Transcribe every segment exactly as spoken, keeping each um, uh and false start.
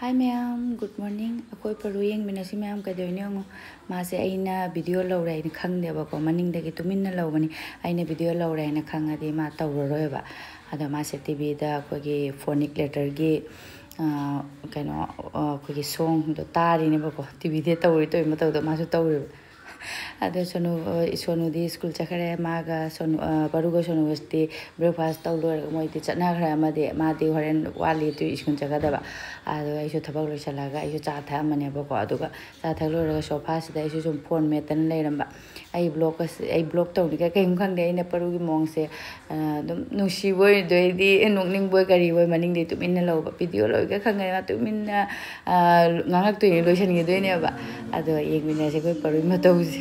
Hi ꯃꯌꯥꯝ, good morning꯫ ꯑꯩꯈꯣꯏ ꯄꯔꯨ ꯌꯦꯡꯃꯤꯟꯅꯁꯤ ꯃꯌꯥꯝ꯫ ꯀꯩꯗꯧꯔꯤꯅꯣ ꯌꯦꯡꯉꯣ꯫ ꯃꯥꯁꯦ ꯑꯩꯅ ꯚꯤꯗꯤꯑꯣ ꯂꯧꯔꯦ ꯍꯥꯏꯅ ꯈꯪꯗꯦꯕꯀꯣ, ꯃꯅꯤꯡꯗꯒꯤ ꯇꯨꯃꯤꯟꯅ ꯂꯧꯕꯅꯤ꯫ ꯑꯩꯅ ꯚꯤꯗꯤꯑꯣ ꯂꯧꯔꯦ ꯍꯥꯏꯅ ꯈꯪꯉꯗꯤ ꯃꯥ ꯇꯧꯔꯔꯣꯏꯕ꯫ ꯑꯗꯣ ꯃꯥꯁꯦ ꯇꯤ ꯚꯤꯗ ꯑꯩꯈꯣꯏꯒꯤ ꯐꯣꯅꯤꯛ ꯂꯦꯇꯔꯒꯤ ꯀꯩꯅꯣ, ꯑꯩꯈꯣꯏꯒꯤ ꯁꯣꯡꯗꯣ ꯇꯥꯔꯤꯅꯦꯕꯀꯣ꯫ ꯇꯤ ꯚꯤꯗ ꯇꯧꯔꯤ ꯇꯧꯔꯤ ꯃꯇꯧꯗꯣ ꯃꯥꯁꯨ ꯇꯧꯔꯤꯕ꯫ ꯑꯗꯣ ꯁꯣꯅꯨ, ꯁꯣꯅꯨꯗꯤ ꯁ꯭ꯀꯨꯜ ꯆꯠꯈ꯭ꯔꯦ꯫ ꯃꯥꯒ ꯁꯣꯅꯨ, ꯄꯔꯨꯒ ꯁꯣꯅꯨꯒꯁꯤꯗꯤ ꯕ꯭ꯔꯦꯛꯐꯥꯁ ꯇꯧ ꯂꯣꯏꯔꯒ ꯃꯣꯏꯗꯤ ꯆꯠꯅꯈ꯭ꯔꯦ꯫ ꯑꯃꯗꯤ, ꯃꯥꯗꯤ ꯍꯣꯔꯦꯟ ꯋꯥꯠꯂꯤ ꯑꯗꯨ ꯁ꯭ꯀꯨꯜ ꯆꯠꯀꯗꯕ꯫ ꯑꯗꯣ ꯑꯩꯁꯨ ꯊꯕꯛ ꯂꯣꯏꯁꯤꯜꯂꯒ ꯑꯩꯁꯨ ꯆꯥ ꯊꯛꯑꯝꯕꯅꯦꯕꯀꯣ꯫ ꯑꯗꯨꯒ ꯆꯥ ꯊꯛ ꯂꯣꯏꯔꯒ ꯁꯣꯐꯥꯁꯤꯗ ꯑꯩꯁꯨ ꯁꯨꯝ ꯐꯣꯟ ꯃꯦꯠꯇꯅ ꯂꯩꯔꯝꯕ꯫ ꯑꯩ ꯕ꯭ꯂꯣꯛꯀꯁꯦ, ꯑꯩ ꯕ꯭ꯂꯣꯛ ꯇꯧꯅꯤꯡꯉꯥꯏ ꯀꯩꯝ ꯈꯪꯗꯦ꯫ ꯑꯩꯅ ꯄꯔꯨꯒꯤ ꯃꯑꯣꯡꯁꯦ ꯑꯗꯨꯝ ꯅꯨꯡꯁꯤꯕꯣꯏ ꯑꯗꯩꯗꯤ ꯅꯣꯛꯅꯤꯡꯕꯣꯏ ꯀꯔꯤꯕꯣꯏ ꯃꯅꯤꯡꯗꯩ ꯇꯨꯃꯤꯟꯅ ꯂꯧꯕ꯫ ꯚꯤꯗꯤꯑꯣ ꯂꯣꯏꯒ ꯈꯪꯉꯦ ꯃꯥ ꯇꯨꯃꯤꯟꯅ ꯉꯥꯡꯉꯛꯇꯣꯏꯅꯦ, ꯂꯣꯏꯁꯤꯟꯈꯤꯗꯣꯏꯅꯦꯕ꯫ ꯑꯗꯣ ꯌꯦꯡꯃꯤꯟꯅꯁꯦ ꯑꯩꯈꯣꯏ ꯄꯔꯨꯏ ꯃꯇꯧꯁꯦ꯫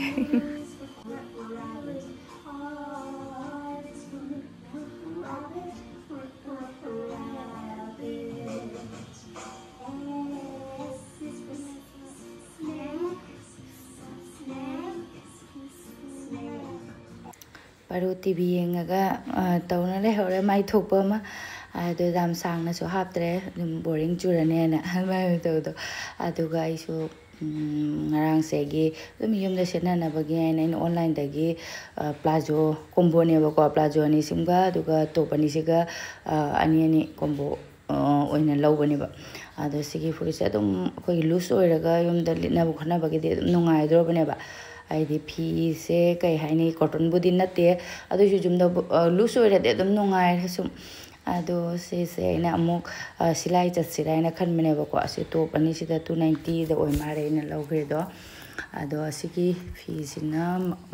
ꯄꯔꯨ ꯇꯤ ꯚꯤ ꯌꯦꯡꯉꯒ ꯇꯧꯅ ꯂꯩꯍꯧꯔꯦ ꯃꯥꯏ ꯊꯣꯛꯄ ꯑꯃ꯫ ꯑꯗꯨ ꯌꯥꯝ ꯁꯥꯡꯅꯁꯨ ꯍꯥꯞꯇ꯭ꯔꯦ, ꯑꯗꯨꯝ ꯕꯣꯔꯤꯡ ꯆꯨꯔꯅꯦꯅ ꯑꯗꯨꯃꯥꯏꯅ ꯇꯧꯕꯗꯣ꯫ ꯑꯗꯨꯒ ꯑꯩꯁꯨ ꯉꯔꯥꯡꯁꯦ ꯑꯩꯒꯤ ꯑꯗꯨꯝ ꯌꯨꯝꯗ ꯁꯦꯠꯅꯅꯕꯒꯤ ꯍꯥꯏꯅ ꯑꯩꯅ ꯑꯣꯟꯂꯥꯏꯟꯗꯒꯤ ꯄ꯭ꯂꯥꯖꯣ ꯀꯣꯝꯕꯣꯅꯦꯕꯀꯣ, ꯄ꯭ꯂꯥꯖꯣ ꯑꯅꯤꯁꯤꯃꯒ ꯑꯗꯨꯒ ꯇꯣꯞ ꯑꯅꯤꯁꯤꯒ ꯑꯅꯤ ꯑꯅꯤ ꯀꯣꯝꯕꯣ ꯑꯣꯏꯅ ꯂꯧꯕꯅꯦꯕ꯫ ꯑꯗꯣ ꯁꯤꯒꯤ ꯐꯨꯔꯤꯠꯁꯦ ꯑꯗꯨꯝ ꯑꯩꯈꯣꯏꯒꯤ ꯂꯨꯖ ꯑꯣꯏꯔꯒ ꯌꯨꯝꯗ ꯂꯤꯠꯅꯕ ꯈꯣꯠꯅꯕꯒꯤꯗꯤ ꯑꯗꯨꯝ ꯅꯨꯡꯉꯥꯏꯗꯣꯔꯕꯅꯦꯕ꯫ ꯍꯥꯏꯗꯤ ꯐꯤꯁꯦ ꯀꯩ ꯍꯥꯏꯅꯤ, ꯀꯣꯇꯟꯕꯨꯗꯤ ꯅꯠꯇꯦ, ꯑꯗꯨꯏꯁꯨ ꯌꯨꯝꯗ ꯂꯨꯖ ꯑꯣꯏꯔꯗꯤ ꯑꯗꯨꯝ ꯅꯨꯡꯉꯥꯏꯔꯦ ꯁꯨꯝ꯫ ꯑꯗꯣ ꯁꯤꯁꯦ ꯑꯩꯅ ꯑꯃꯨꯛ ꯁꯤꯂꯥꯏ ꯆꯠꯁꯤꯔꯥ ꯍꯥꯏꯅ ꯈꯟꯕꯅꯦꯕꯀꯣ꯫ ꯑꯁꯤ ꯇꯣꯞ ꯑꯅꯤꯁꯤꯗ ꯇꯨ ꯅꯥꯏꯟꯇꯤꯗ ꯑꯣꯏ ꯃꯥꯜꯂꯦ ꯑꯩꯅ ꯂꯧꯈ꯭ꯔꯤꯗꯣ꯫ ꯑꯗꯣ ꯑꯁꯤꯒꯤ ꯐꯤꯁꯤꯅ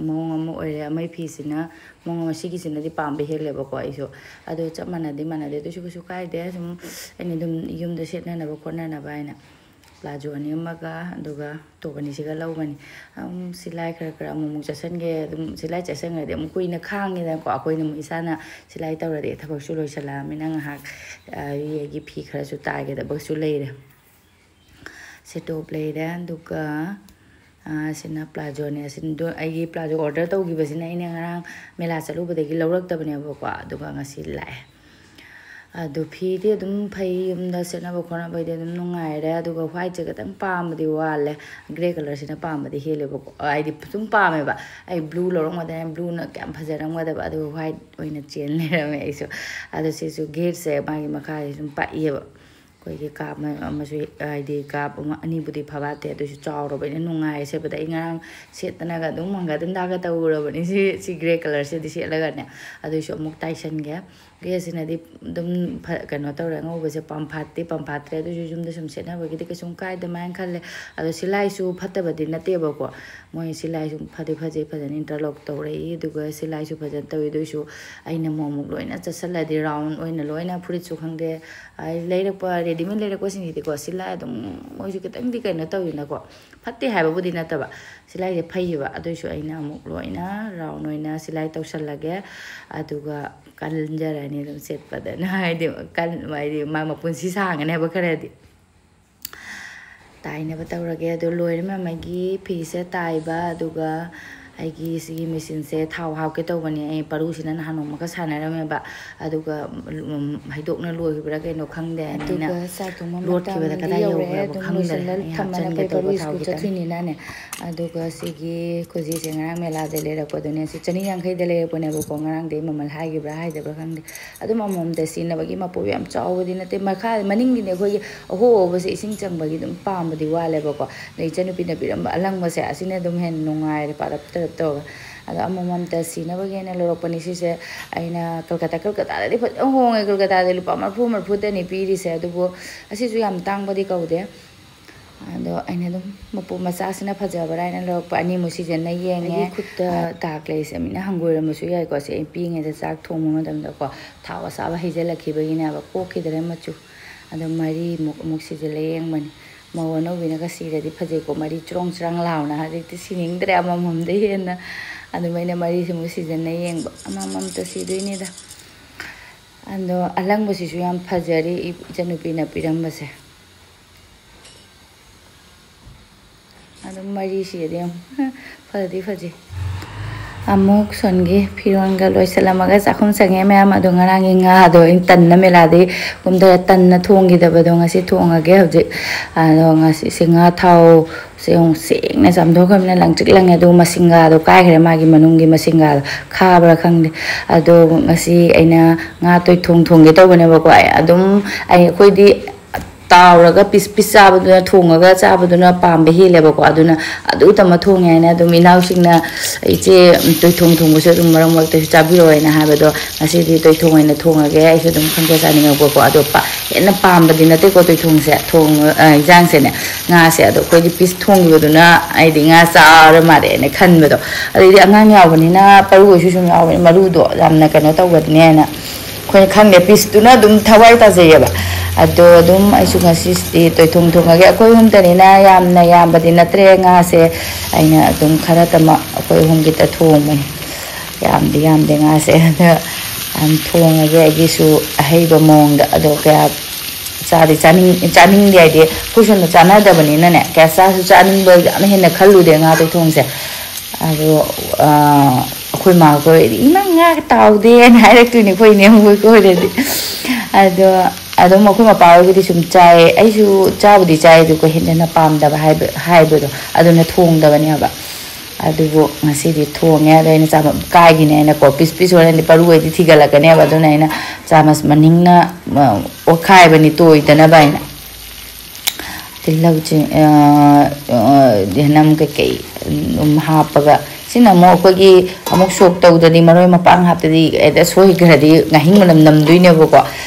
ꯃꯑꯣꯡ ꯑꯃ ꯑꯣꯏꯔꯦ, ꯑꯃꯒꯤ ꯐꯤꯁꯤꯅ ꯃꯑꯣꯡ ꯑꯃ, ꯁꯤꯒꯤꯁꯤꯅꯗꯤ ꯄꯥꯝꯕ ꯍꯦꯜꯂꯦꯕꯀꯣ ꯑꯩꯁꯨ꯫ ꯑꯗꯣ ꯆꯞ ꯃꯥꯟꯅꯗꯤ ꯃꯥꯟꯅꯗꯦ, ꯑꯗꯨꯁꯨ ꯀꯩꯁꯨ ꯀꯥꯏꯗꯦ꯫ ꯁꯨꯝ ꯑꯩꯅ ꯑꯗꯨꯝ ꯌꯨꯝꯗ ꯁꯦꯠꯅꯅꯕ ꯈꯣꯠꯅꯅꯕ ꯍꯥꯏꯅ ꯄ꯭ꯂꯥꯖꯣ ꯑꯅꯤ ꯑꯃꯒ ꯑꯗꯨꯒ ꯇꯣꯞ ꯑꯅꯤꯁꯤꯒ ꯂꯧꯕꯅꯤ꯫ ꯑꯗꯨꯝ ꯁꯤꯂꯥꯏ ꯈꯔ ꯈꯔ ꯑꯃꯨꯛꯃꯨꯛ ꯆꯠꯁꯟꯒꯦ, ꯑꯗꯨꯝ ꯁꯤꯂꯥꯏ ꯆꯠꯁꯟꯈ꯭ꯔꯗꯤ ꯑꯃꯨꯛ ꯀꯨꯏꯅ ꯈꯥꯡꯉꯤꯗꯅꯀꯣ꯫ ꯑꯩꯈꯣꯏꯅ ꯑꯃꯨꯛ ꯏꯁꯥꯅ ꯁꯤꯂꯥꯏ ꯇꯧꯔꯗꯤ ꯊꯕꯛꯁꯨ ꯂꯣꯏꯁꯤꯜꯂꯛꯑꯃꯤꯅ ꯉꯥꯏꯍꯥꯛ ꯑꯩꯒꯤ ꯐꯤ ꯈꯔꯁꯨ ꯇꯥꯏꯒꯗꯕꯁꯨ ꯂꯩꯔꯦ꯫ ꯁꯦ ꯇꯣꯞ ꯂꯩꯔꯦ, ꯑꯗꯨꯒ ꯁꯤꯅ ꯄ꯭ꯂꯥꯖꯣꯅꯦ꯫ ꯑꯁꯤꯗꯣ ꯑꯩꯒꯤ ꯄ꯭ꯂꯥꯖꯣ ꯑꯣꯔꯗꯔ ꯇꯧꯈꯤꯕꯁꯤꯅ ꯑꯩꯅ ꯉꯔꯥꯡ ꯃꯦꯂꯥ ꯆꯠꯂꯨꯕꯗꯒꯤ ꯂꯧꯔꯛꯇꯕꯅꯦꯕꯀꯣ, ꯑꯗꯨꯒ ꯉꯁꯤ ꯂꯥꯛꯑꯦ꯫ ꯑꯗꯨ ꯐꯤꯗꯤ ꯑꯗꯨꯝ ꯐꯩ, ꯌꯨꯝꯗ ꯁꯦꯠꯅꯕ ꯈꯣꯠꯅꯕꯩꯗꯤ ꯑꯗꯨꯝ ꯅꯨꯡꯉꯥꯏꯔꯦ꯫ ꯑꯗꯨꯒ whiteꯁꯦ ꯈꯤꯇꯪ ꯄꯥꯝꯕꯗꯤ ꯋꯥꯠꯂꯦ, grey colourꯁꯤꯅ ꯄꯥꯝꯕꯗꯤ ꯍꯦꯜꯂꯦꯕꯀꯣ꯫ ꯍꯥꯏꯗꯤ ꯁꯨꯝ ꯄꯥꯝꯃꯦꯕ, ꯑꯩ blue ꯂꯧꯔꯝꯒꯗꯕꯅꯦ, blueꯅ ꯀꯌꯥꯝ ꯐꯖꯔꯝꯒꯗꯕ, ꯑꯗꯨꯒ white ꯑꯣꯏꯅ ꯆꯦꯟ ꯂꯩꯔꯝꯃꯦ ꯑꯩꯁꯨ꯫ ꯑꯗꯣ ꯁꯤꯁꯨ gateꯁꯦ ꯃꯥꯒꯤ ꯃꯈꯥꯁꯦ ꯁꯨꯝ ꯄꯥꯛꯏꯑꯕ꯫ ꯑꯩꯈꯣꯏꯒꯤ ꯀꯥꯞ ꯑꯃꯁꯨ, ꯍꯥꯏꯗꯤ ꯀꯥꯞ ꯑꯃ ꯑꯅꯤꯕꯨꯗꯤ ꯐꯕꯥꯠꯇꯦ, ꯑꯗꯨꯏꯁꯨ ꯆꯥꯎꯔꯕꯅꯤꯅ ꯅꯨꯡꯉꯥꯏꯔꯦ ꯁꯦꯠꯄꯗ꯫ ꯑꯩ ꯉꯔꯥꯡ ꯁꯦꯠꯇꯅꯒ ꯑꯗꯨꯝ ꯍꯪꯒꯥ ꯗꯟꯗꯥꯒ ꯇꯧꯔꯨꯔꯕꯅꯤ ꯁꯤ, ꯁꯤ grey colourꯁꯤꯗꯤ ꯁꯦꯠꯂꯒꯅꯦ꯫ ꯑꯗꯨꯏꯁꯨ ꯑꯃꯨꯛ ꯇꯥꯏꯁꯟꯒꯦ꯫ Gateꯁꯤꯅꯗꯤ ꯑꯗꯨꯝ ꯐ-, ꯀꯩꯅꯣ ꯇꯧꯔꯦ, ꯑꯉꯧꯕꯁꯦ ꯄꯥꯝꯐꯥꯠꯇꯤ ꯄꯥꯝꯐꯥꯠꯇ꯭ꯔꯦ, ꯑꯗꯨꯏꯁꯨ ꯌꯨꯝꯗ ꯁꯨꯝ ꯁꯦꯠꯅꯕꯒꯤꯗꯤ ꯀꯩꯁꯨꯝ ꯀꯥꯏꯗꯃꯥꯏꯅ ꯈꯜꯂꯦ꯫ ꯑꯗꯣ ꯁꯤꯂꯥꯏꯁꯨ ꯐꯠꯇꯕꯗꯤ ꯅꯠꯇꯦꯕꯀꯣ, ꯃꯣꯏ ꯁꯤꯂꯥꯏꯁꯨ ꯐꯗꯤ ꯐꯖꯩ, ꯐꯖꯅ interlock ꯇꯧꯔꯛꯏ, ꯑꯗꯨꯒ ꯁꯤꯂꯥꯏꯁꯨ ꯐꯖꯅ ꯇꯧꯏ꯫ ꯑꯗꯨꯏꯁꯨ ꯑꯩꯅ ꯑꯃꯨꯛ ꯑꯃꯨꯛ ꯂꯣꯏꯅ ꯆꯠꯁꯜꯂꯗꯤ, round ꯑꯣꯏꯅ ꯂꯣꯏꯅ ꯐꯨꯔꯤꯠꯁꯨ ꯈꯪꯗꯦ, ꯑꯩ ꯂꯩꯔꯛꯄ readymade ꯂꯩꯔꯛꯄꯁꯤꯡꯁꯤꯗꯤꯀꯣ, ꯁꯤꯂꯥꯏ ꯑꯗꯨꯝ ꯃꯣꯏꯁꯨ ꯈꯤꯇꯪꯗꯤ ꯀꯩꯅꯣ ꯇꯧꯋꯤꯅꯀꯣ, ꯐꯠꯇꯦ ꯍꯥꯏꯕꯕꯨꯗꯤ ꯅꯠꯇꯕ, ꯁꯤꯂꯥꯏꯁꯦ ꯐꯩꯌꯦꯕ꯫ ꯑꯗꯨꯏꯁꯨ ꯑꯩꯅ ꯑꯃꯨꯛ ꯂꯣꯏꯅ round ꯑꯣꯏꯅ ꯁꯤꯂꯥꯏ ꯇꯧꯁꯜꯂꯒꯦ, ꯑꯗꯨꯒ ꯀꯟꯖꯔꯅꯤ ꯑꯗꯨꯝ ꯁꯦꯠꯄꯗꯅ꯫ ꯍꯥꯏꯗꯤ ꯀꯟ-, ꯍꯥꯏꯗꯤ ꯃꯥ ꯃꯄꯨꯟꯁꯤ ꯁꯥꯡꯉꯅꯦꯕ ꯈꯔꯗꯤ꯫ ꯇꯥꯏꯅꯕ ꯇꯧꯔꯒꯦ꯫ ꯑꯗꯣ ꯂꯣꯏꯔꯦ ꯃꯃꯩꯒꯤ ꯐꯤꯁꯦ ꯇꯥꯏꯕ, ꯑꯗꯨꯒ ꯑꯩꯒꯤ ꯁꯤꯒꯤ machineꯁꯦ ꯊꯥꯎ ꯍꯥꯞꯀꯦ ꯇꯧꯕꯅꯦ꯫ ꯑꯩ ꯄꯔꯨꯁꯤꯅ ꯅꯍꯥꯟ ꯅꯣꯡꯃꯒ ꯁꯥꯟꯅꯔꯝꯃꯦꯕ, ꯑꯗꯨꯒ, ꯎꯝ, ꯍꯩꯗꯣꯛꯅ ꯂꯣꯏꯈꯤꯕ꯭ꯔꯥ ꯀꯩꯅꯣ ꯈꯪꯗꯦ꯫ ꯑꯗꯨꯒ ꯑꯩꯅ ꯆꯥꯛ ꯊꯣꯡꯕ ꯂꯣꯠꯈꯤꯕꯗ ꯃꯇꯝꯗꯤ ꯀꯗꯥꯏ ꯌꯧꯔꯦ꯫ ꯌꯧꯈ꯭ꯔꯕ ꯑꯗꯨꯝ ꯈꯪꯗꯔꯦ꯫ ꯂꯣꯏꯁꯤꯜꯂ ꯑꯩ ꯊꯝꯃꯅꯤ, ꯍꯥꯞꯆꯟꯒꯦ ꯑꯩꯈꯣꯏ ꯇꯧꯕ ꯄꯔꯨ ꯊꯥꯎ ꯁ꯭ꯀꯨꯜ ꯈꯤꯇꯪ꯫ ꯆꯠꯈꯤꯅꯤꯅꯅꯦ꯫ ꯑꯗꯨꯒ ꯁꯤꯒꯤ ꯈꯨꯖꯤꯁꯦ ꯉꯔꯥꯡ ꯃꯦꯂꯥꯗ ꯂꯩꯔꯛꯄꯗꯨꯅꯦ꯫ ꯁꯤ ꯆꯅꯤ ꯌꯥꯡꯈꯩꯗ ꯂꯩꯔꯛꯄꯅꯦꯕꯀꯣ꯫ ꯉꯔꯥꯡꯗꯤ ꯃꯃꯜ ꯍꯥꯏꯈꯤꯕ꯭ꯔꯥ ꯍꯥꯏꯗꯕ꯭ꯔꯥ ꯈꯪꯗꯦ꯫ ꯑꯗꯨꯝ ꯑꯃꯃꯝꯗ ꯁꯤꯅꯕꯒꯤ ꯃꯄꯣꯛ ꯌꯥꯝ ꯆꯥꯎꯕꯗꯤ ꯅꯠꯇꯦ꯫ ꯃꯈꯥ ꯃꯅꯤꯡꯒꯤꯅꯦ ꯑꯩꯈꯣꯏꯒꯤ ꯑꯍꯣ ꯑꯍꯣꯕꯁꯦ ꯏꯁꯤꯡ ꯆꯪꯕꯒꯤ ꯑꯗꯨꯝ ꯄꯥꯝꯕꯗꯤ ꯋꯥꯠꯂꯦꯕꯀꯣ꯫ ꯑꯗꯩ ꯏꯆꯟꯅꯨꯄꯤꯅ ꯄꯤꯔꯝꯕ ꯑꯂꯪꯕꯁꯦ, ꯑꯁꯤꯅ ꯑꯗꯨꯝ ꯍꯦꯟꯅ ꯅꯨꯡꯉꯥꯏꯔꯦ, ꯄꯥꯔꯞ ꯇꯔꯞ ꯇꯧꯔꯒ꯫ ꯑꯗꯣ ꯑꯃꯃꯝꯇ ꯁꯤꯅꯕꯒꯤ ꯑꯩꯅ ꯂꯧꯔꯛꯄꯅꯤ ꯁꯤꯁꯦ꯫ ꯑꯩꯅ ꯀꯜꯀꯇꯥ, ꯀꯜꯀꯇꯥꯗꯗꯤ ꯐꯖꯅ ꯍꯣꯡꯉꯦ, ꯀꯜꯀꯇꯥꯗꯗꯤ ꯂꯨꯄꯥ ꯃꯔꯤꯐꯨ ꯃꯔꯤꯐꯨꯗꯅꯤ ꯄꯤꯔꯤꯁꯦ꯫ ꯑꯗꯨꯕꯨ ꯑꯁꯤꯁꯨ ꯌꯥꯝ ꯇꯥꯡꯕꯗꯤ ꯀꯧꯗꯦ꯫ ꯑꯗꯣ ꯑꯩꯅ ꯑꯗꯨꯝ ꯃꯄꯣ ꯃꯆꯥꯁꯤꯅ ꯐꯖꯕ꯭ꯔꯥ ꯍꯥꯏꯅ ꯂꯧꯔꯛꯄ, ꯑꯅꯤꯃꯨꯛ ꯁꯤꯖꯤꯟꯅ ꯌꯦꯡꯉꯦ꯫ ꯑꯩꯒꯤ ꯈꯨꯠꯇ ꯗꯥꯛ ꯂꯩꯔꯤꯁꯦ ꯃꯤꯅ ꯍꯪꯒꯣꯏꯔꯝꯕꯁꯨ ꯌꯥꯏꯀꯣ꯫ ꯁꯤ ꯑꯩ ꯄꯤꯛꯏꯉꯩꯗ ꯆꯥꯛ ꯊꯣꯡꯕ ꯃꯇꯝꯗꯀꯣ ꯊꯥꯎ ꯑꯁꯥꯕ ꯍꯩꯖꯤꯜꯂꯛꯈꯤꯕꯒꯤꯅꯦꯕ ꯀꯣꯛꯈꯤꯗ꯭ꯔꯦ ꯃꯆꯨ꯫ ꯑꯗꯣ ꯃꯔꯤꯃꯨꯛ ꯑꯃꯨꯛ ꯁꯤꯖꯤꯜꯂ ꯌꯦꯡꯕꯅꯤ꯫ ꯃꯧ ꯑꯅꯧꯕꯤꯅꯒ ꯁꯤꯔꯗꯤ ꯐꯖꯩꯀꯣ, ꯃꯔꯤ ꯆ꯭ꯔꯣꯡ ꯆ꯭ꯔꯥꯡ ꯂꯥꯎꯅ꯫ ꯍꯧꯖꯤꯛꯇꯤ ꯁꯤꯅꯤꯡꯗ꯭ꯔꯦ ꯑꯃꯃꯝꯗ ꯍꯦꯟꯅ꯫ ꯑꯗꯨꯃꯥꯏꯅ ꯃꯔꯤꯁꯤꯃꯨꯛ ꯁꯤꯖꯤꯟꯅ ꯌꯦꯡꯕ, ꯑꯃꯃꯝꯇ ꯁꯤꯗꯣꯏꯅꯤꯗ꯫ ꯑꯗꯣ ꯑꯂꯪꯕꯁꯤꯁꯨ ꯌꯥꯝ ꯐꯖꯔꯤ, ꯏ-, ꯏꯆꯟꯅꯨꯄꯤꯅ ꯄꯤꯔꯝꯕꯁꯦ꯫ ꯑꯗꯨꯝ ꯃꯔꯤꯁꯤꯗꯤ ꯌꯥꯝ ꯐꯗꯤ ꯐꯖꯩ꯫ ꯑꯃꯨꯛ ꯁꯣꯟꯒꯤ ꯐꯤꯔꯣꯟꯒ ꯂꯣꯏꯁꯤꯜꯂꯝꯃꯒ ꯆꯥꯛꯈꯨꯝ ꯆꯪꯉꯦ ꯃꯌꯥꯝ꯫ ꯑꯗꯣ ꯉꯔꯥꯡꯒꯤ ꯉꯥꯗꯣ ꯑꯩꯅ ꯇꯟꯅ ꯃꯦꯂꯥꯗꯒꯤ ꯀꯨꯝꯊꯔ ꯇꯟꯅ ꯊꯣꯡꯈꯤꯗꯕꯗꯣ ꯉꯁꯤ ꯊꯣꯡꯉꯒꯦ ꯍꯧꯖꯤꯛ꯫ ꯑꯗꯣ ꯉꯁꯤꯁꯦ ꯉꯥ ꯊꯥꯎꯁꯦ ꯑꯃꯨꯛ ꯁꯦꯡꯅ ꯆꯥꯝꯊꯣꯛꯈ꯭ꯔꯕꯅꯤꯅ ꯂꯪꯇ꯭ꯔꯤꯛ ꯂꯪꯉꯦ꯫ ꯑꯗꯨꯒ ꯃꯁꯤꯡꯒꯥꯗꯣ ꯀꯥꯏꯈ꯭ꯔꯦ, ꯃꯥꯒꯤ ꯃꯅꯨꯡꯒꯤ ꯃꯁꯤꯡꯒꯥꯗꯣ ꯈꯥꯕ꯭ꯔꯥ ꯈꯪꯗꯦ꯫ ꯑꯗꯣ ꯉꯁꯤ ꯑꯩꯅ ꯉꯥ ꯇꯣꯏꯊꯣꯡ ꯊꯣꯡꯒꯦ ꯇꯧꯕꯅꯦꯕꯀꯣ꯫ ꯑꯩ ꯑꯗꯨꯝ ꯑꯩ ꯑꯩꯈꯣꯏꯗꯤ ꯇꯥꯎꯔꯒ ꯄꯤꯁ ꯄꯤꯁ ꯆꯥꯕꯗꯨꯅ, ꯊꯣꯡꯉꯒ ꯆꯥꯕꯗꯨꯅ ꯄꯥꯝꯕ ꯍꯦꯜꯂꯦꯕꯀꯣ꯫ ꯑꯗꯨꯅ ꯑꯗꯨꯇꯃꯛ ꯊꯣꯡꯉꯦ ꯍꯥꯏꯅ ꯑꯗꯨꯝ ꯏꯅꯥꯎꯁꯤꯡꯅ, "ꯏꯆꯦ, ꯇꯣꯏꯊꯣꯡ ꯊꯣꯡꯕꯁꯨ ꯑꯗꯨꯝ ꯃꯔꯛ ꯃꯔꯛꯇꯁꯨ ꯆꯥꯕꯤꯔꯛꯑꯣ" ꯍꯥꯏꯅ ꯍꯥꯏꯕꯗꯣ, ꯉꯁꯤꯗꯤ ꯇꯣꯏꯊꯣꯡ ꯑꯣꯏꯅ ꯊꯣꯡꯉꯒꯦ꯫ ꯑꯩꯁꯨ ꯑꯗꯨꯝ ꯈꯪꯗꯦ ꯆꯥꯅꯤꯡꯉꯛꯄꯀꯣ꯫ ꯑꯗꯣ ꯄꯥ-, ꯍꯦꯟꯅ ꯄꯥꯝꯕꯗꯤ ꯅꯠꯇꯦꯀꯣ ꯇꯣꯏꯊꯣꯡꯁꯦ, ꯊꯣꯡ-, ꯑ, ꯏꯟꯖꯥꯡꯁꯦꯅꯦ, ꯉꯥꯁꯦ꯫ ꯑꯗꯣ ꯑꯩꯈꯣꯏꯗꯤ ꯄꯤꯁ ꯊꯣꯡꯈꯤꯕꯗꯨꯅ ꯑꯩꯗꯤ ꯉꯥ ꯆꯥꯔ ꯃꯥꯜꯂꯦꯅ ꯈꯟꯕꯗꯣ꯫ ꯑꯗꯩꯗꯤ ꯑꯉꯥꯡ ꯌꯥꯎꯕꯅꯤꯅ ꯄꯔꯨ ꯑꯣꯏꯁꯨ ꯁꯨꯝ ꯌꯥꯎꯕꯅꯤ, ꯃꯔꯨꯗꯣ ꯌꯥꯝꯅ ꯀꯩꯅꯣ ꯇꯧꯒꯅꯤꯅ ꯑꯩꯈꯣꯏꯅ ꯈꯪꯗꯦ, ꯄꯤꯁꯇꯨꯅ ꯑꯗꯨꯝ ꯊꯋꯥꯏ ꯇꯥꯖꯩꯌꯦꯕ꯫ ꯑꯗꯣ ꯑꯗꯨꯝ ꯑꯩꯁꯨ ꯉꯁꯤꯁꯤꯗꯤ ꯇꯣꯏꯊꯣꯡ ꯊꯣꯡꯉꯒꯦ꯫ ꯑꯩꯈꯣꯏ ꯑꯍꯨꯝꯇꯅꯤꯅ ꯌꯥꯝꯅ ꯌꯥꯝꯕꯗꯤ ꯅꯠꯇ꯭ꯔꯦ ꯉꯥꯁꯦ꯫ ꯑꯩꯅ ꯑꯗꯨꯝ ꯈꯔ ꯇꯃꯛ ꯑꯩꯈꯣꯏ ꯑꯍꯨꯝꯒꯤꯇ ꯊꯣꯡꯕꯅꯤ꯫ ꯌꯥꯝꯗꯤ ꯌꯥꯝꯗꯦ ꯉꯥꯁꯦ꯫ ꯑꯗ ꯌꯥꯝ ꯊꯣꯡꯉꯒꯦ ꯑꯩꯒꯤꯁꯨ ꯑꯍꯩꯕ ꯃꯑꯣꯡꯗ꯫ ꯑꯗꯣ ꯀꯌꯥ ꯆꯥꯗꯤ ꯆꯥꯅꯤꯡ-, ꯆꯥꯅꯤꯡꯗꯦ ꯍꯥꯏꯗꯤ ꯑꯩꯈꯣꯏ ꯁꯣꯝꯗ ꯆꯥꯅꯗꯕꯅꯤꯅꯅꯦ, ꯀꯌꯥ ꯆꯥꯁꯨ ꯆꯥꯅꯤꯡꯕ ꯌꯥꯝ ꯍꯦꯟꯅ ꯈꯜꯂꯨꯗꯦ ꯉꯥ ꯇꯣꯏꯊꯣꯡꯁꯦ꯫ ꯑꯗꯣ, ꯑ, ꯑꯩꯈꯣꯏ ꯃꯥ ꯈꯣꯏꯗꯤ, "ꯏꯃꯥ ꯉꯥꯒ ꯇꯥꯎꯗꯦꯅ" ꯍꯥꯏꯔꯛꯇꯣꯏꯅꯦ ꯑꯩꯈꯣꯏ ꯏꯅꯦ ꯍꯣꯏ ꯈꯣꯏꯗꯗꯤ꯫ ꯑꯗꯣ ꯑꯗꯨꯝ ꯑꯩꯈꯣꯏ ꯃꯄꯥ ꯍꯣꯏꯒꯤꯗꯤ ꯁꯨꯝ ꯆꯥꯏ, ꯑꯩꯁꯨ ꯆꯥꯕꯨꯗꯤ ꯆꯥꯏ, ꯑꯗꯨꯒ ꯍꯦꯟꯅ ꯍꯦꯟꯅ ꯄꯥꯝꯗꯕ ꯍꯥꯏꯕ, ꯍꯥꯏꯕꯗꯣ ꯑꯗꯨꯅ ꯊꯣꯡꯗꯕꯅꯦꯕ꯫ ꯑꯗꯨꯕꯨ ꯉꯁꯤꯗꯤ ꯊꯣꯡꯉꯦ꯫ ꯑꯗꯣ ꯑꯩꯅ ꯆꯥꯃ-, ꯀꯥꯏꯒꯤꯅꯦ ꯍꯥꯏꯅꯀꯣ, ꯄꯤꯁ ꯄꯤꯁ ꯑꯣꯏꯔꯗꯤ ꯄꯔꯨ ꯑꯣꯏꯗꯤ ꯊꯤꯒꯠꯂꯛꯀꯅꯦꯕ꯫ ꯑꯗꯨꯅ ꯑꯩꯅ ꯆꯥꯃꯁ ꯃꯅꯤꯡꯅ, ꯑ, ꯑꯣꯠꯈꯥꯏꯕꯅꯤ ꯇꯣꯏꯗꯅꯕ ꯍꯥꯏꯅ꯫ ꯇꯤꯜꯍꯧ, ꯆꯦ-, ꯑ, ꯑ, ꯌꯦꯅꯝ ꯀꯩꯀꯩ ꯑꯗꯨꯝ ꯍꯥꯞꯄꯒ, ꯁꯤꯅ ꯑꯃꯨꯛ ꯑꯩꯈꯣꯏꯒꯤ ꯑꯃꯨꯛ ꯁꯣꯛ ꯇꯧꯗ꯭ꯔꯗꯤ, ꯃꯔꯣꯏ ꯃꯄꯥꯡ ꯍꯥꯞꯇꯗꯤ ꯍꯦꯛꯇ ꯁꯣꯏꯈ꯭ꯔꯗꯤ ꯉꯥꯍꯤꯡ ꯃꯅꯝ ꯅꯝꯗꯣꯏꯅꯦꯕꯀꯣ꯫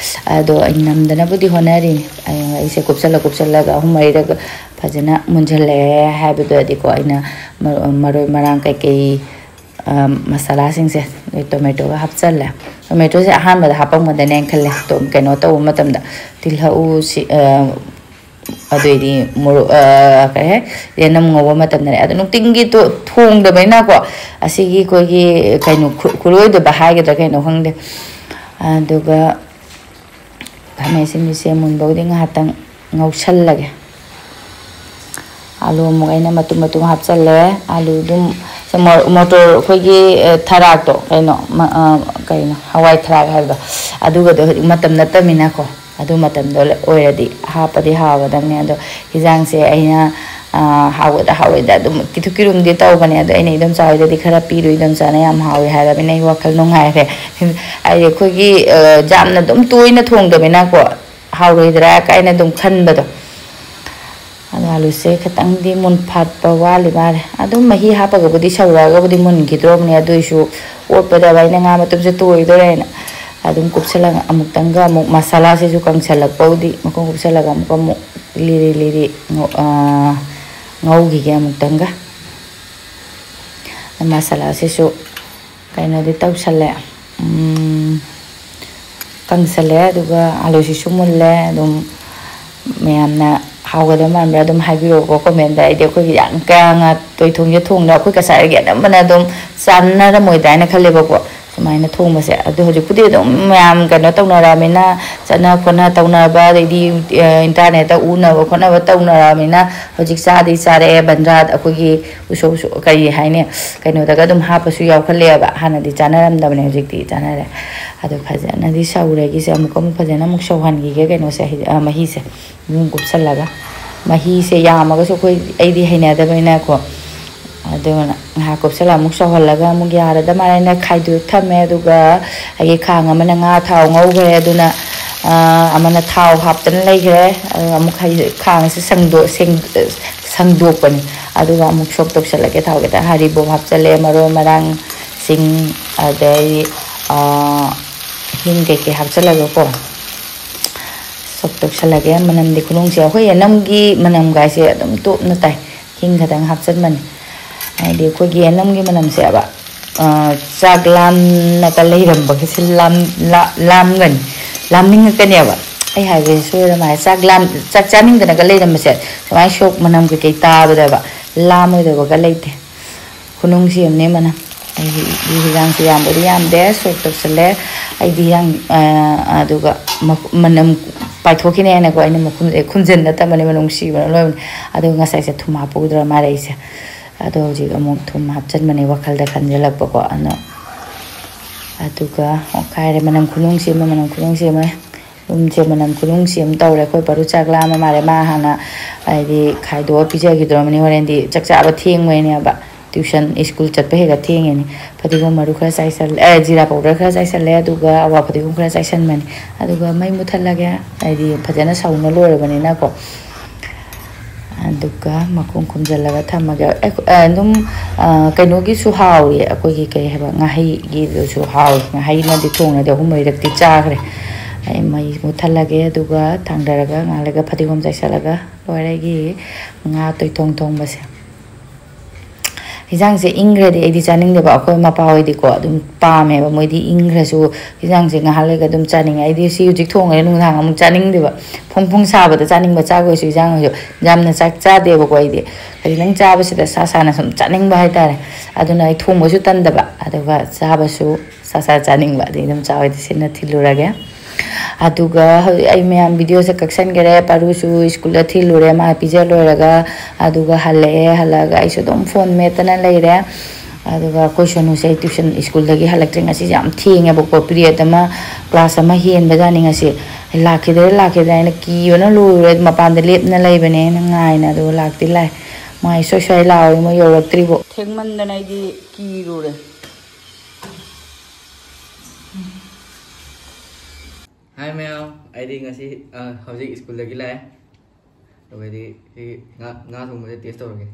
ꯑꯗꯣ ꯑꯩ ꯅꯝꯗꯅꯕꯗꯤ ꯍꯣꯠꯅꯔꯤꯅꯤ꯫ ꯑꯩ-, ꯑꯩꯁꯦ ꯀꯨꯞꯁꯜꯂ ꯀꯨꯞꯁꯜꯂꯒ ꯑꯍꯨꯝ ꯃꯔꯤꯔꯛ ꯐꯖꯅ ꯃꯨꯟꯖꯜꯂꯛꯑꯦ ꯍꯥꯏꯕꯗꯗꯤꯀꯣ, ꯑꯩꯅ ꯃꯔ-, ꯃꯔꯣꯏ ꯃꯔꯥꯡ ꯀꯩꯀꯩ, ꯑ, ꯃꯁꯥꯂꯥꯁꯤꯡꯁꯦ ꯇꯣꯃꯦꯇꯣꯒ ꯍꯥꯞꯆꯜꯂꯦ꯫ ꯇꯣꯃꯦꯇꯣꯁꯦ ꯑꯍꯥꯟꯕꯗ ꯍꯥꯞꯄꯝꯒꯗꯅꯦꯅ ꯈꯜꯂꯦ꯫ ꯇꯣ-, ꯀꯩꯅꯣ ꯇꯧꯕ ꯃꯇꯝꯗ ꯇꯤꯜꯍꯧ, ꯁꯤ-, ꯑ, ꯑꯗꯨꯏꯗꯤ ꯃꯣꯔꯣꯛ, ꯑ, ꯀꯩ ꯍꯥꯏ, ꯌꯦꯅꯝ ꯉꯧꯕ ꯃꯇꯝꯗꯅꯦ꯫ ꯑꯗꯣ ꯅꯨꯡꯇꯤꯒꯤ ꯇꯣ-, ꯊꯣꯡꯗꯕꯅꯤꯅꯀꯣ, ꯑꯁꯤꯒꯤ ꯑꯩꯈꯣꯏꯒꯤ ꯀꯩꯅꯣ ꯈꯨ-, ꯈꯨꯂꯣꯏꯗꯕ ꯍꯥꯏꯒꯗ꯭ꯔꯥ ꯀꯩꯅꯣ ꯈꯪꯗꯦ꯫ ꯑꯗꯨꯒ ꯈꯥꯃꯦꯟ ꯑꯁꯤꯟꯕꯤꯁꯦ ꯃꯨꯟꯕꯧꯗꯤ ꯉꯥꯏꯍꯥꯛꯇꯪ ꯉꯧꯁꯜꯂꯒꯦ꯫ ꯑꯥꯂꯨ ꯑꯃꯨꯛ ꯑꯩꯅ ꯃꯇꯨꯝ ꯃꯇꯨꯝ ꯍꯥꯞꯆꯜꯂꯦ꯫ ꯑꯥꯂꯨ ꯑꯗꯨꯝ ꯃꯣꯇꯣꯔ ꯑꯩꯈꯣꯏꯒꯤ ꯊꯔꯥꯛꯇꯣ, ꯀꯩꯅꯣ, ꯀꯩꯅꯣ, ꯍꯋꯥꯏ ꯊꯔꯥꯛ ꯍꯥꯏꯕꯗꯣ, ꯑꯗꯨꯒꯗꯣ ꯍꯧꯖꯤꯛ ꯃꯇꯝ ꯅꯠꯇꯕꯅꯤꯅꯀꯣ, ꯑꯗꯨ ꯃꯇꯝꯗꯣ ꯑꯣꯏꯔꯗꯤ ꯍꯥꯞꯄꯗꯤ ꯍꯥꯎꯒꯗꯕꯅꯦ꯫ ꯑꯗꯣ ꯍꯤꯟꯖꯥꯡꯁꯦ ꯑꯩꯅ ꯍꯥꯎꯒꯗ ꯍꯥꯎꯒꯗ ꯑꯗꯨꯝ ꯀꯤꯊꯨ ꯀꯤꯔꯨꯝꯗꯤ ꯇꯧꯕꯅꯦ꯫ ꯑꯗꯣ ꯑꯩꯅ ꯏꯗꯣꯝꯆꯥ ꯍꯣꯏꯗꯗꯤ ꯈꯔ ꯄꯤꯔꯨ, ꯏꯗꯣꯝꯆꯥꯅ ꯌꯥꯝ ꯍꯥꯎꯋꯦ ꯍꯥꯏꯔꯕꯅꯤꯅ ꯑꯩ ꯋꯥꯈꯜ ꯅꯨꯡꯉꯥꯏꯔꯦ꯫ ꯍꯥꯏꯗꯤ ꯑꯩꯈꯣꯏꯒꯤ ꯌꯥꯝꯅ ꯑꯗꯨꯝ ꯇꯣꯏꯅ ꯊꯣꯡꯗꯕꯅꯤꯅꯀꯣ, ꯍꯥꯎꯔꯣꯏꯗ꯭ꯔꯥ ꯀꯥꯏꯅ ꯑꯗꯨꯝ ꯈꯟꯕꯗꯣ꯫ ꯑꯗꯣ ꯑꯥꯂꯨꯁꯦ ꯈꯤꯇꯪꯗꯤ ꯃꯨꯟꯐꯥꯠꯄ ꯋꯥꯠꯂꯤ ꯃꯥꯜꯂꯦ꯫ ꯑꯗꯨꯝ ꯃꯍꯤ ꯍꯥꯞꯄꯒꯕꯨꯗꯤ ꯁꯧꯔꯛꯑꯒꯕꯨꯗꯤ ꯃꯨꯟꯈꯤꯗ꯭ꯔꯣꯕꯅꯦ, ꯑꯗꯨꯏꯁꯨ ꯑꯣꯠꯄꯗ ꯑꯩꯅ ꯉꯥ ꯃꯇꯨꯝꯁꯦ ꯇꯣꯏꯗꯣꯔꯦꯅ ꯑꯗꯨꯝ ꯀꯨꯞꯁꯜꯂꯒ ꯑꯃꯨꯛꯇꯪꯒ ꯑꯃꯨꯛ ꯃꯁꯥꯂꯥꯁꯤꯁꯨ ꯀꯪꯁꯜꯂꯛꯄꯕꯨꯗꯤ ꯃꯈꯨꯝ ꯀꯨꯞꯁꯜꯂꯒ ꯑꯃꯨꯛ ꯑꯃꯨꯛ ꯂꯤꯔꯤ ꯂꯤꯔꯤ ꯉꯧꯈꯤꯒꯦ ꯑꯃꯨꯛꯇꯪꯒ꯫ ꯃꯁꯥꯂꯥꯁꯤꯁꯨ ꯀꯩꯅꯣꯗꯤ ꯇꯧꯁꯜꯂꯦ, ꯀꯪꯁꯜꯂꯦ꯫ ꯑꯗꯨꯒ ꯑꯥꯂꯨꯁꯤꯁꯨ ꯃꯨꯜꯂꯦ꯫ ꯑꯗꯨꯝ ꯃꯌꯥꯝꯅ ꯍꯥꯎꯒꯗꯕ ꯃꯥꯟꯕ꯭ꯔꯥ ꯑꯗꯨꯝ ꯍꯥꯏꯕꯤꯔꯛꯑꯣꯀꯣ ꯀꯣꯃꯦꯟꯗ꯫ ꯑꯩꯗꯤ ꯑꯩꯈꯣꯏꯒꯤ ꯌꯥꯝ ꯀꯌꯥ ꯉꯥ ꯇꯣꯏꯊꯣꯡꯁꯦ ꯊꯣꯡꯗ ꯑꯩꯈꯣꯏ ꯀꯁꯥꯔꯒꯤ ꯑꯅꯝꯕꯅ ꯑꯗꯨꯝ ꯆꯥꯟꯅꯔꯝꯃꯣꯏꯗ꯭ꯔꯥ ꯍꯥꯏꯅ ꯈꯜꯂꯦꯕꯀꯣ, ꯁꯨꯃꯥꯏꯅ ꯊꯣꯡꯕꯁꯦ꯫ ꯑꯗꯣ ꯍꯧꯖꯤꯛꯄꯨꯗꯤ ꯑꯗꯨꯝ ꯃꯌꯥꯝ ꯀꯩꯅꯣ ꯇꯧꯅꯔꯛꯑꯃꯤꯅ, ꯆꯠꯅ ꯈꯣꯠꯅ ꯇꯧꯅꯕ, ꯑꯗꯩꯗꯤ ꯏꯟꯇꯔꯅꯦꯠꯇ ꯎꯅꯕ ꯈꯣꯠꯅꯕ ꯇꯧꯅꯔꯛꯑꯃꯤꯅ ꯍꯧꯖꯤꯛ ꯆꯥꯗꯤ ꯆꯥꯔꯛꯑꯦ ꯕꯟꯗ꯭ꯔꯥ ꯑꯩꯈꯣꯏꯒꯤ ꯎꯁꯣꯞ ꯀꯔꯤ ꯍꯥꯏꯅꯤ, ꯀꯩꯅꯣꯗꯒ ꯑꯗꯨꯝ ꯍꯥꯞꯄꯁꯨ ꯌꯥꯎꯈꯠꯂꯛꯑꯦꯕ꯫ ꯍꯥꯟꯅꯗꯤ ꯆꯥꯅꯔꯝꯗꯕꯅꯦ, ꯍꯧꯖꯤꯛꯇꯤ ꯆꯥꯅꯔꯦ꯫ ꯑꯗꯨ ꯐꯖꯅꯗꯤ ꯁꯧꯔꯦ꯫ ꯑꯩꯒꯤꯁꯦ ꯑꯃꯨꯛꯀ ꯑꯃꯨꯛ ꯐꯖꯅ ꯑꯃꯨꯛ ꯁꯧꯍꯟꯈꯤꯒꯦ ꯀꯩꯅꯣꯁꯦ, ꯃꯍꯤꯁꯦ ꯑꯗꯨꯝ ꯀꯨꯞꯁꯜꯂꯒ꯫ ꯃꯍꯤꯁꯦ ꯌꯥꯝꯃꯒꯁꯨ ꯑꯩꯈꯣꯏ, ꯑꯩꯗꯤ ꯍꯩꯅꯗꯕꯅꯤꯅꯀꯣ, ꯑꯗꯨꯅ ꯉꯥꯏꯍꯥꯛ ꯀꯨꯞꯁꯜꯂꯒ ꯑꯃꯨꯛ ꯁꯧꯍꯜꯂꯒ ꯑꯃꯨꯛ ꯌꯥꯔꯗ ꯃꯥꯜꯂꯦꯅ ꯈꯥꯏꯗꯣꯛ ꯊꯝꯃꯦ꯫ ꯑꯗꯨꯒ ꯑꯩꯒꯤ ꯈꯥꯡ ꯑꯃꯅ ꯉꯥ ꯊꯥꯎ ꯉꯧꯈ꯭ꯔꯦ꯫ ꯑꯗꯨꯅ ꯑꯃꯅ ꯊꯥꯎ ꯍꯥꯞꯇꯅ ꯂꯩꯈ꯭ꯔꯦ꯫ ꯑꯗꯨꯒ ꯑꯃꯨꯛ ꯈꯥꯡꯁꯦ ꯁꯪꯗꯣꯛ ꯁꯪꯗꯣꯛꯄꯅꯤ꯫ ꯑꯗꯨꯒ ꯑꯃꯨꯛ ꯁꯣꯛ ꯇꯧꯁꯜꯂꯛꯀꯦ꯫ ꯊꯥꯎ ꯈꯤꯇꯪ ꯍꯔꯤꯕꯣꯞ ꯍꯥꯞꯆꯜꯂꯦ, ꯃꯔꯣꯏ ꯃꯔꯥꯡꯁꯤꯡ, ꯑꯗꯩ ꯍꯤꯡ ꯀꯩꯀꯩ ꯍꯥꯞꯆꯜꯂꯒꯀꯣ, ꯁꯣꯛ ꯇꯧꯁꯜꯂꯒꯦ꯫ ꯃꯅꯝꯗꯤ ꯈꯨꯅꯨꯡꯁꯦ ꯑꯩꯈꯣꯏ ꯌꯦꯅꯝꯒꯤ ꯃꯅꯝꯒꯥꯏꯁꯦ ꯑꯗꯨꯝ ꯇꯣꯞꯅ ꯇꯥꯏ꯫ ꯍꯤꯡ ꯈꯛꯇꯪ ꯍꯥꯞꯆꯟꯕꯅꯤ꯫ ꯍꯥꯏꯗꯤ ꯑꯩꯈꯣꯏꯒꯤ ꯌꯦꯅꯝꯒꯤ ꯃꯅꯝꯁꯦꯕ, ꯆꯥꯛ ꯂꯥꯝꯅꯒ ꯂꯩꯔꯝꯕꯒꯁꯦ ꯂꯥꯝꯒꯅꯤ, ꯂꯥꯝꯅꯤꯡꯉꯛꯀꯅꯦꯕ꯫ ꯑꯩ ꯍꯥꯏꯕꯁꯦ ꯁꯣꯏꯔ ꯃꯥꯜꯂꯦ꯫ ꯆꯥꯛ ꯂꯥꯝ ꯆꯥꯛ ꯆꯥꯅꯤꯡꯗꯅꯒ ꯂꯩꯔꯝꯕꯁꯦ ꯁꯨꯃꯥꯏꯅ ꯁꯣꯛ ꯃꯅꯝ ꯀꯩꯀꯩ ꯇꯥꯕꯗꯕ ꯂꯥꯝꯃꯣꯏꯗꯕꯒ ꯂꯩꯇꯦ꯫ ꯈꯨꯅꯨꯡꯁꯤ ꯑꯃꯅꯦ ꯃꯅꯝ꯫ ꯑꯩꯒꯤ ꯍꯤꯟꯖꯥꯡꯁꯦ ꯌꯥꯝꯕꯨꯗꯤ ꯌꯥꯝꯗꯦ, ꯁꯣꯛ ꯇꯧꯁꯜꯂꯦ꯫ ꯑꯩꯗꯤ ꯍꯤꯟꯖꯥꯡ ꯑꯗꯨꯒ ꯃꯅꯝ ꯄꯥꯏꯊꯣꯛꯈꯤꯅꯦ ꯍꯥꯏꯅꯀꯣ ꯑꯩꯅ ꯃꯈꯨꯝꯁꯦ ꯈꯨꯝꯖꯤꯟꯅ ꯊꯝꯕꯅꯦꯕ, ꯅꯨꯡꯁꯤꯕꯅ ꯂꯣꯏꯕꯅꯦ꯫ ꯑꯗꯨꯒ ꯉꯁꯥꯏꯁꯦ ꯊꯨꯝ ꯍꯥꯞꯄ ꯎꯗ꯭ꯔ ꯃꯥꯜꯂꯦ ꯑꯩꯁꯦ꯫ ꯑꯗꯣ ꯍꯧꯖꯤꯛ ꯑꯃꯨꯛ ꯊꯨꯝ ꯍꯥꯞꯆꯤꯟꯕꯅꯦ, ꯋꯥꯈꯜꯗ ꯈꯟꯖꯜꯂꯛꯄꯀꯣ꯫ ꯑꯗꯣ ꯑꯗꯨꯒ ꯑꯣꯠꯈꯥꯏꯔꯦ꯫ ꯃꯅꯝ ꯈꯨꯅꯨꯡꯁꯤ ꯑꯃ, ꯃꯅꯝ ꯈꯨꯅꯨꯡꯁꯤ ꯑꯃ꯫ ꯌꯨꯝꯁꯦ ꯃꯅꯝ ꯈꯨꯅꯨꯡꯁꯤ ꯑꯃ ꯇꯧꯔꯦ꯫ ꯑꯩꯈꯣꯏ ꯕꯥꯔꯨ ꯆꯥꯛ ꯂꯥꯝꯕ ꯃꯥꯜꯂꯦ꯫ ꯃꯥ ꯍꯥꯟꯅ ꯍꯥꯏꯗꯤ ꯈꯥꯏꯗꯣꯛꯑ ꯄꯤꯖꯈꯤꯗ꯭ꯔꯕꯅꯤ꯫ ꯍꯣꯔꯦꯟꯗꯤ ꯆꯥꯛ ꯆꯥꯕ ꯊꯦꯡꯕꯩꯅꯦꯕ꯫ ꯇ꯭ꯌꯨꯁꯟ ꯁ꯭ꯀꯨꯜ ꯆꯠꯄ ꯍꯦꯛ ꯊꯦꯡꯉꯤꯅꯦ꯫ ꯐꯗꯤꯒꯣꯝ ꯃꯔꯨ ꯈꯔ ꯆꯥꯏꯁꯜꯂꯦ, ꯑꯦ, ꯖꯤꯔꯥ ꯄꯥꯎꯗꯔ ꯈꯔ ꯆꯥꯏꯁꯜꯂꯦ, ꯑꯗꯨꯒ ꯑꯋꯥ ꯐꯗꯤꯒꯣꯝ ꯈꯔ ꯆꯥꯏꯁꯟꯕꯅꯦ꯫ ꯑꯗꯨꯒ ꯃꯩ ꯃꯨꯠꯊꯠꯂꯒꯦ, ꯍꯥꯏꯗꯤ ꯐꯖꯅ ꯁꯧꯅ ꯂꯣꯏꯔꯕꯅꯤꯅꯀꯣ꯫ ꯑꯗꯨꯒ ꯃꯈꯨꯝ ꯈꯨꯝꯖꯤꯜꯂꯒ ꯊꯝꯃꯒꯦ꯫ ꯑꯩꯈꯣ-, ꯑ, ꯑꯗꯨꯝ, ꯑ, ꯀꯩꯅꯣꯒꯤꯁꯨ ꯍꯥꯎꯏ, ꯑꯩꯈꯣꯏꯒꯤ ꯀꯩ ꯍꯥꯏꯕ, ꯉꯥꯍꯩꯒꯤꯗꯨꯁꯨ ꯍꯥꯎꯏ꯫ ꯉꯥꯍꯩꯅꯗꯤ ꯊꯣꯡꯅꯗꯤ ꯑꯍꯨꯝ ꯃꯔꯤꯔꯛꯇꯤ ꯆꯥꯈ꯭ꯔꯦ꯫ ꯑꯩ ꯃꯩ ꯃꯨꯠꯊꯠꯂꯒꯦ, ꯑꯗꯨꯒ ꯊꯥꯡꯗꯔꯒ ꯉꯥꯜꯂꯒ ꯐꯗꯤꯒꯣꯝ ꯆꯥꯏꯁꯤꯜꯂꯒ ꯂꯣꯏꯔꯦ ꯑꯩꯒꯤ ꯉꯥ ꯇꯣꯏꯊꯣꯡ ꯊꯣꯡꯕꯁꯦ꯫ ꯍꯤꯟꯖꯥꯡꯁꯦ ꯏꯪꯈ꯭ꯔꯗꯤ ꯑꯩꯗꯤ ꯆꯥꯅꯤꯡꯗꯦꯕ꯫ ꯑꯩꯈꯣꯏ ꯃꯄꯥ ꯍꯣꯏꯗꯤꯀꯣ ꯑꯗꯨꯝ ꯄꯥꯝꯃꯦꯕ, ꯃꯣꯏꯗꯤ ꯏꯪꯈ꯭ꯔꯁꯨ ꯍꯤꯟꯖꯥꯡꯁꯦ ꯉꯥꯏꯍꯥꯛ ꯂꯩꯒ ꯑꯗꯨꯝ ꯆꯥꯅꯤꯡꯉꯦ꯫ ꯑꯩꯗꯤ ꯁꯤ ꯍꯧꯖꯤꯛ ꯊꯣꯡꯉꯦ, ꯅꯨꯡꯗꯥꯡ ꯑꯃꯨꯛ ꯆꯥꯅꯤꯡꯗꯦꯕ꯫ ꯐꯣꯡ ꯐꯣꯡ ꯁꯥꯕꯗ ꯆꯥꯅꯤꯡꯕ, ꯆꯥꯛ ꯑꯣꯏꯔꯁꯨ ꯍꯤꯟꯖꯥꯡ ꯑꯣꯏꯔꯁꯨ꯫ ꯌꯥꯝꯅ ꯆꯥꯛ ꯆꯥꯗꯦꯕꯀꯣ ꯑꯩꯗꯤ꯫ ꯈꯖꯤꯛꯇꯪ ꯆꯥꯕꯁꯤꯗ ꯁꯥ ꯁꯥꯅ ꯁꯨꯝ ꯆꯥꯅꯤꯡꯕ ꯍꯥꯏꯇꯥꯔꯦ꯫ ꯑꯗꯨꯅ ꯑꯩ ꯊꯣꯡꯕꯁꯨ ꯇꯟꯗꯕ, ꯑꯗꯨꯒ ꯆꯥꯕꯁꯨ ꯁꯥ ꯁꯥ ꯆꯥꯅꯤꯡꯕ꯫ ꯑꯗꯩ ꯑꯗꯨꯝ ꯆꯥꯛ ꯍꯣꯏꯗ ꯁꯤꯟꯅ ꯊꯤꯜꯂꯨꯔꯒꯦ꯫ ꯑꯗꯨꯒ ꯍꯧꯖꯤꯛ ꯑꯩ ꯃꯌꯥꯝ ꯚꯤꯗꯤꯑꯣꯁꯦ ꯀꯛꯁꯟꯈꯔꯦ꯫ ꯄꯥꯔꯨꯁꯨ ꯁ꯭ꯀꯨꯜꯗ ꯊꯤꯜꯂꯨꯔꯦ, ꯃꯥ ꯄꯤꯖ ꯂꯣꯏꯔꯒ꯫ ꯑꯗꯨꯒ ꯍꯜꯂꯛꯑꯦ, ꯍꯜꯂꯛꯑꯒ ꯑꯩꯁꯨ ꯑꯗꯨꯝ ꯐꯣꯟ ꯃꯦꯠꯇꯅ ꯂꯩꯔꯦ꯫ ꯑꯗꯨꯒ ꯑꯩꯈꯣꯏ ꯁꯣꯅꯨꯁꯦ ꯑꯩ ꯇ꯭ꯌꯨꯁꯟ ꯁ꯭ꯀꯨꯜꯗꯒꯤ ꯍꯜꯂꯛꯇ꯭ꯔꯤ꯫ ꯉꯁꯤꯁꯦ ꯌꯥꯝ ꯊꯦꯡꯉꯦꯕꯀꯣ, ꯄꯤꯔꯤꯌꯠ ꯑꯃ, ꯀ꯭ꯂꯥꯁ ꯑꯃ ꯍꯦꯟꯕꯖꯥꯠꯅꯤ ꯉꯁꯤ꯫ ꯂꯥꯛꯈꯤꯗ꯭ꯔꯥ ꯂꯥꯛꯈꯤꯗ꯭ꯔꯥ ꯍꯥꯏꯅ ꯀꯤꯕꯅ ꯂꯣꯏꯔꯦ꯫ ꯃꯄꯥꯟꯗ ꯂꯦꯞꯅ ꯂꯩꯕꯅꯦ ꯑꯩꯅ ꯉꯥꯏꯅ, ꯑꯗꯨꯒ ꯂꯥꯛꯇꯤ ꯂꯥꯛꯑꯦ꯫ ꯃꯥ ꯁꯣꯏ ꯁꯣꯏ ꯂꯥꯛꯑꯣꯏ, ꯃꯣꯏ ꯌꯧꯔꯛꯇ꯭ꯔꯤꯕꯣ꯫ ꯊꯦꯡꯃꯟꯗꯅ ꯑꯩꯗꯤ ꯀꯤꯔꯨꯔꯦ꯫ ꯍꯥꯏ ꯃꯌꯥꯝ, ꯑꯩꯗꯤ ꯉꯁꯤ, ꯑ, ꯍꯧꯖꯤꯛ ꯁ꯭ꯀꯨꯜꯗꯒꯤ ꯂꯥꯛꯑꯦ꯫ ꯑꯗꯨꯒꯗꯤ ꯁꯤ ꯉꯥ, ꯉꯥ ꯊꯣꯡꯕꯁꯦ ꯇꯦꯁ ꯇꯧꯔꯒꯦ꯫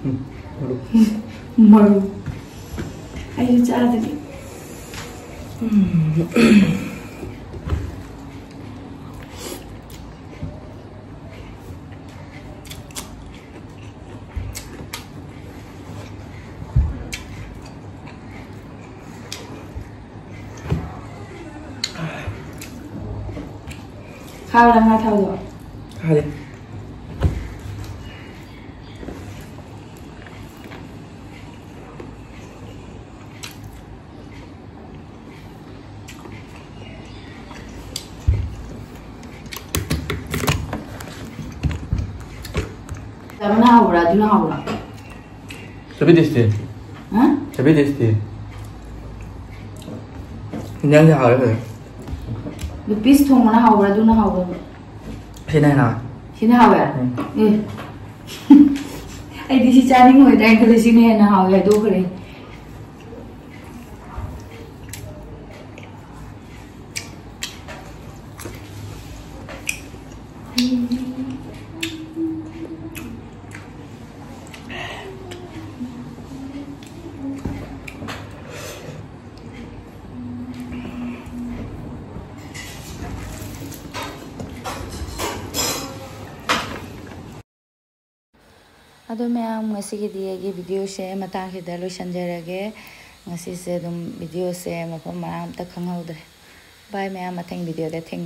ꯎꯝ, ꯃꯔꯨ꯫ ꯃꯔꯨ꯫ ꯑꯩꯁꯨ ꯆꯥꯗ꯭ꯔꯤ꯫ ꯎꯝ꯫ ꯈꯥꯕ꯭ꯔꯥ ꯉꯥ ꯊꯥꯎꯗꯣ? ꯈꯥꯗꯦ꯫ ꯍꯥꯎꯕ꯭ꯔꯥ? ꯑꯗꯨꯅ ꯍꯥꯎꯕ꯭ꯔꯥ? ꯆꯕꯤ ꯇꯦꯁꯇꯤ꯫ ꯍꯥ? ꯆꯕꯤ ꯇꯦꯁꯇꯤ꯫ ꯏꯟꯖꯥꯡꯁꯦ ꯍꯥꯎꯋꯦ ꯐꯖꯅ꯫ ꯑꯗꯨ ꯄꯤꯁ ꯊꯣꯡꯕꯅ ꯍꯥꯎꯕ꯭ꯔꯥ? ꯑꯗꯨꯅ ꯍꯥꯎꯕ꯭ꯔꯥ? ꯁꯤꯅ ꯍꯦꯟꯅ ꯍꯥꯎꯋꯦ꯫ ꯁꯤꯅ ꯍꯥꯎꯋꯦ? ꯎꯝ꯫ ꯑꯦ꯫ ꯑꯩꯗꯤ ꯁꯤ ꯆꯥꯅꯤꯡꯉꯣꯏꯗ꯭ꯔꯥ ꯈꯜꯂꯦ, ꯁꯤꯅ ꯍꯦꯟꯅ ꯍꯥꯎꯋꯦ ꯍꯥꯏꯗꯣꯛꯈ꯭ꯔꯦ꯫ ꯑꯗꯣ ꯃꯌꯥꯝ, ꯉꯁꯤꯒꯤꯗꯤ ꯑꯩꯒꯤ videoꯁꯦ ꯃꯇꯥꯡꯁꯤꯗ ꯂꯣꯏꯁꯤꯟꯖꯔꯒꯦ꯫ ꯉꯁꯤꯁꯦ ꯑꯗꯨꯝ videoꯁꯦ ꯃꯐꯝ ꯃꯔꯥꯡ ꯑꯝꯇ ꯈꯪꯍꯧꯗ꯭ꯔꯦ꯫ Bye ꯃꯌꯥꯝ, ꯃꯊꯪ videoꯗ ꯊꯦꯡꯅ